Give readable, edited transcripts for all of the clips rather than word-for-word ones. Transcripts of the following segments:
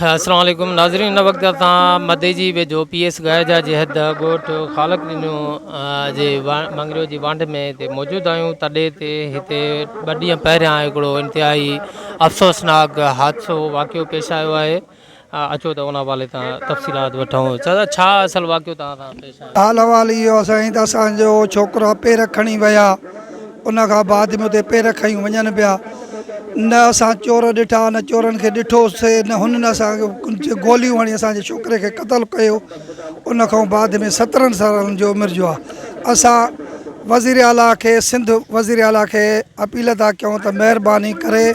السلام عليڪم ناظرين هن وقت اسان مديجي ويجهو پي ايس گائجا جي حد ڳوٺ خالق ڏنو جي مڱريو جي وانڍ ۾ هتي موجود آهيون تڏي تي هتي ٻه ڏينهن پهريان هڪڙو انتهائي افسوسناڪ حادثو واقعو پيش آيو آهي اچو ته ان حوالي تان تفصيلات وٺون چاچا ڇا اصل واقعو توهان سان پيش آيو؟ حال احوال اهو آهي سائين ته اسان جو ڇوڪرا پير کڻي ويا ان کان بعد ۾ اتي پير کنيون وڃن پيا نه اسان چور ڏٺا نه چورن کي ڏٺو سي نه هنن اسان کي گوليون هڻي اسان جي ڇوڪري کي قتل ڪيو ان کان بعد ۾ سترهن سالن جو عمر جو آ اسان وزير اعليٰ کي سنڌ وزير اعليٰ کي اپيل ٿا ڪيون ته مهرباني ڪري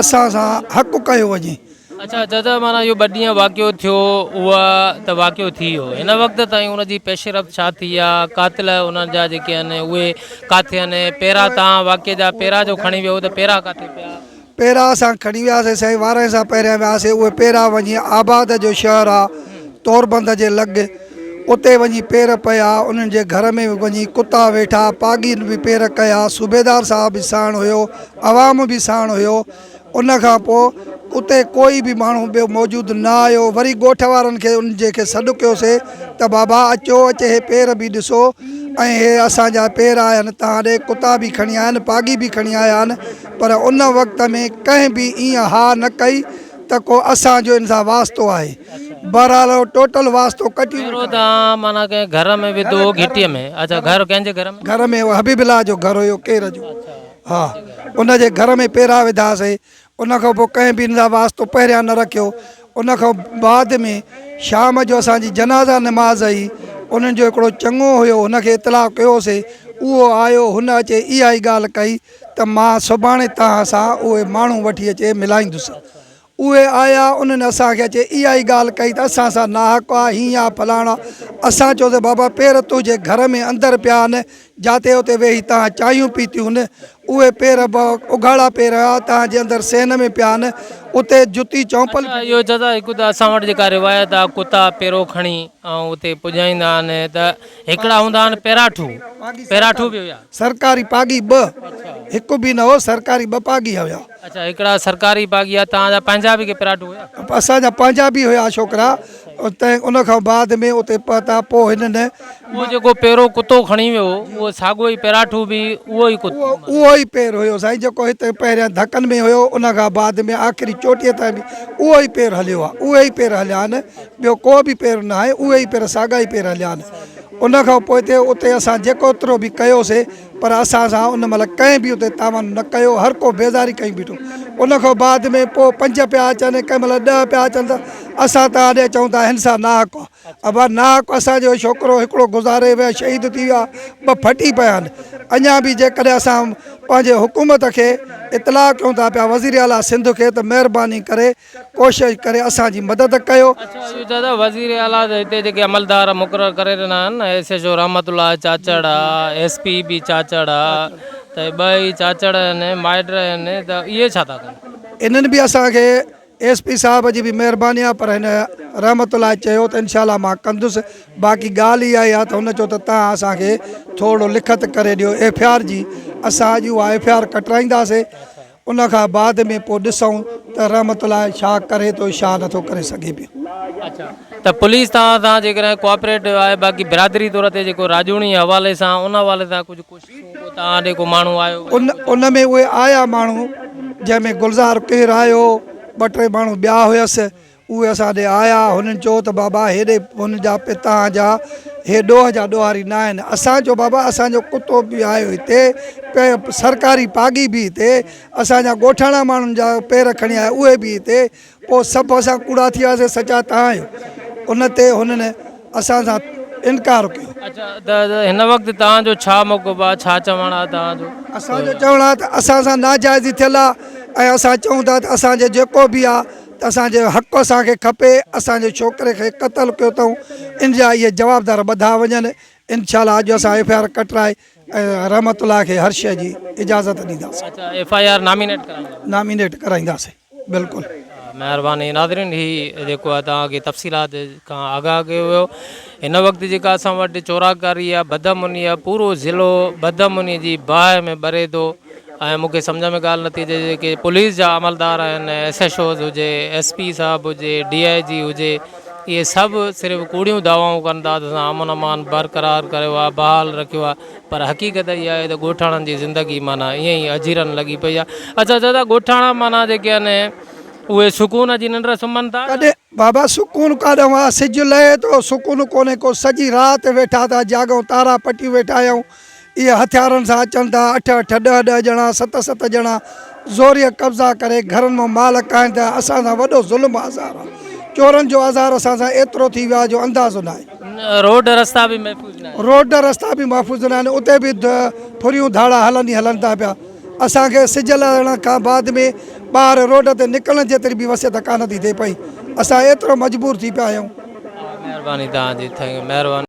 اسان سان حق ڪيو وڃي. اڇا چاچا معنيٰ اهو ٻه ڏينهن واقعو ٿيو اهو ته واقعو ٿي ويو هن وقت تائين ان جي پيش رفت ڇا ٿي آ قاتل انهن جا جيڪي آهن اهي ڪاٿي آهن پيرا تان واقعي جا پيرا جو کڻي ويو ته پيرا ڪاٿي پيا. پيرا اسان کڻي وياسي سائين وارهين سان پهريان وياسي اهي پيرا وڃي آباد جو شهر آ توربند جي لڳ اتي وڃي پير پيا انهن جي گهر ۾ به وڃي ڪتا ويٺا پاڳين به پير ڪيا صوبيدار صاحب به ساڻ هيو عوام به ساڻ هيو ان کان پوء اتي ڪوئي به ماڻهو ٻيو موجود نه آيو. وري ڳوٺ وارن کي ان جي کي سڏ ڪيوسي ته بابا اچو اچي هي پير به ڏسو ۽ هي اسان جا پير آهن تهان ڏي ڪتا به کڻي آيا آهن پاڳي به کڻي آيا آهن پر ان وقت ۾ ڪنهن به ايئن ها نه ڪئي ته ڪو اسان جو ان سان واسطو آهي. بهرحال اهو ٽوٽل واسطو ڪٽي پيرو تهان معنيٰ ڪنهن گهر ۾ وڌو گهٽيء ۾ اڇا گهر ڪنهن جي گهر ۾؟ گهر ۾ حبيب الله جو گهر هيو ڪير جو. ها ان جي گهر ۾ پيرا وڌاسي ان کان پوء ڪنهن به ان سان واسطو پهريان نه رکيو ان کان بعد ۾ شام جو اسان جي جنازه نماز هئي انهن جو هڪڙو چڱو هيو هن کي اطلاع ڪيوسي اهو آيو هن اچي اها ئي ڳالهه ڪئي ته مان سڀاڻي توهان سان اهي ماڻهو وٺي اچي ملائيندس اهي آيا، انهن اسان کي اچي اها ئي ڳالهه ڪئي ته اسان سان ناحق آ، هيئن آ، فلاڻو آ. اسان چيو ته بابا پير تنهنجي گهر ۾ اندر پيا آهن، جاتي اتي ويهي توهان چانهيون پيتيون، اهي پير به اگهاڙا پير هيا، توهان جي اندر صحن ۾ پيا آهن، اتي جتي چونپل. اڇا اهو چئو هڪ ته اسان وٽ جيڪا روايت آ ڪتا پيرو کڻي ۽ اتي پڄائيندا آهن ته هڪڙا هوندا آهن پيراٺو، پيراٺو به هيا. سرڪاري پاڳي ٻه، هڪ به نه هو، سرڪاري ٻه پاڳي هيا. اڇا هڪڙا سرڪاري باغي ها توهان جا پنهنجا به ڪي پراٽو هيا؟ اسان جا پنهنجا به هيا ڇوڪرا تنهن ان کان بعد ۾ اتي پهتا پوء هنن. اهو جيڪو پيرو ڪتو کڻي ويو اهو ساڳيو ئي پراٺو به اهو ئي ڪتو. اهو ئي پير هيو سائين جيڪو هتي پهريان ڌڪن ۾ هيو ان کان بعد ۾ آخري چوٽيء تائين به اهو ئي پير هليو آهي اهي ئي پير هليا آهن ٻيو ڪو به پير نه آهي اهي ئي پير ساڳا ئي پير هليا آهن ان کان پوئتي اتي اسان جيڪو ايترو به ڪيوسي پر اسان سان ان مهل ڪنهن به اتي تعاون نه ڪيو، هر ڪو بيزاري ڪئي بيٺو. ان کان بعد ۾ پوء پنج پيا اچن، ڪنهن مهل ڏهه پيا اچن ته اسان توهان ڏي چئون ٿا هن سان ناحق آ. ابا ناحق اسان جو ڇوڪرو هڪڙو گذاري ويو شهيد ٿي ويو آ، ٻه ڦٽي پيا آهن. اڃا به جيڪڏهن اسان پنهنجي حڪومت کي اطلاع ڪيون ٿا پيا وزير اعليٰ سنڌ کي ته مهرباني ڪري ڪوشش ڪري اسان جي مدد ڪيو. اڇا اهو چئو ته وزير اعليٰ ته هتي جيڪي عملدار مقرر ڪري ڏنا آهن ايس ايڇ او رحمت الله چاچڙ آ ايس پي به چاچڙ آ ته اهي ٻئي چاچڙ آهن مائٽ آهن ته اهي ڇا ٿا ڪن. انهن به اسان کي ايس پي صاحب جي به مهرباني آ پر هن رحمت الله چيو ته انشاء الله مان ڪندس باقي ڳالهه اها ئي آ ته هن چيو ته توهان اسان کي ٿورڙو لکت ڪري ڏيو ايف I R جي اسان اڄ اها ايف I R ڪٽرائينداسي ان کان بعد ۾ پوء ڏسون ته رحمت الله ڇا ڪري ٿو ڇا نٿو ڪري سگهي پيو. اڇا ته پوليس توهان سان جيڪڏهن ڪوآپريٽو آهي باقي برادري طور تي جيڪو راڄوڻي حوالي سان ان حوالي سان ڪجهه ڪوششون ڪو توهان ڏي ڪو ماڻهو آيو ان ان ۾ اهي آيا ماڻهو جنهن ۾ گلزار ڪير آيو ٻه ٽي ماڻهو ٻيا هيس اهي اسان ڏي آيا، هنن چيو ته بابا هيڏي هن جا پتان جا هي ڏوهه جا ڏوهاري نه آهن. اسان چيو بابا اسان جو ڪتو به آيو هتي، سرڪاري پاڳي به هتي، اسان جا ڳوٺاڻا ماڻهن جا پير کڻي آيا اهي به هتي، پوء سڀ اسان ڪوڙا ٿي وياسين سچا توهان آهيو. ان تي هنن اسان سان انڪار ڪيو. اڇا ته هن وقت توهان جو ڇا موقف آهي، ڇا چوڻ آهي توهان جو؟ اسان جو چوڻ آهي ته اسان سان ناجائزي ٿيل آهي ۽ اسان چئون ٿا ته اسان جي جيڪو به آهي ته اسان جو حق اسان کي کپي اسان جي ڇوڪري کي قتل ڪيو اٿئون ان جا اهي جوابدار ٻڌا وڃن انشاء الله اڄ اسان ايف I R ڪٽرائي ۽ رحمت الله کي هر شيء جي اجازت ڏينداسين. اڇا ايف I R nominate ڪرائيندا. نامينيٽ ڪرائينداسين بلڪل. مهرباني ناظرين هي جيڪو آهي توهان کي تفصيلات کان آگاهه ڪيو ويو هن وقت جيڪا اسان وٽ چوراڪاري آهي بدامني آهي پورو ضلعو بدامني جي باهه ۾ ٻري ٿو. ۽ مون کي سمجهه ۾ ڳالهه نٿي اچي جيڪي پوليس جا عملدار آهن ايس ايڇ اوز هجي ايس پي صاحب هجي ڊي I جي هجي اهي سڀ صرف ڪوڙيون دعوائون ڪن ٿا ته اسان امن امان برقرار ڪريو آهي بحال رکيو آهي پر حقيقت اها آهي ته ڳوٺاڻن جي زندگي معنيٰ ائين ئي اجيرن لڳي پئي آهي اڇا چاچا ڳوٺاڻا معنيٰ جيڪي آهن اهي سڪون جي ننڊ سمهن ٿا ڪڏهن بابا سڪون ڪاڏهون آ سج لهي ٿو سڪون ڪونهي ڪو سڄي رات ويٺا ٿا جاڳون تارا پٽيون ويٺا آهيون اهي هٿيارن سان اچن ٿا اٺ اٺ ڏهه ڏهه ڄڻا ست ست ڄڻا زوريء قبضا ڪري گهرن مان مال ڪاهين ٿا اسان سان وڏو ظلم آزار آ چورن جو آزار اسان سان ايترو ٿي ويو آ جو اندازو ناهي. روڊ رستا به محفوظ ناهن. روڊ رستا به محفوظ ناهن اتي به ڦريون ڌاڙا هلن ئي هلن ٿا پيا اسان کي سج لهڻ کان بعد ۾ ٻاهر روڊ تي نڪرڻ جيتري به وسعت ڪانه ٿي ٿئي پئي اسان ايترو مجبور ٿي پيا آهيون. مهرباني توهان جي thank you مهرباني.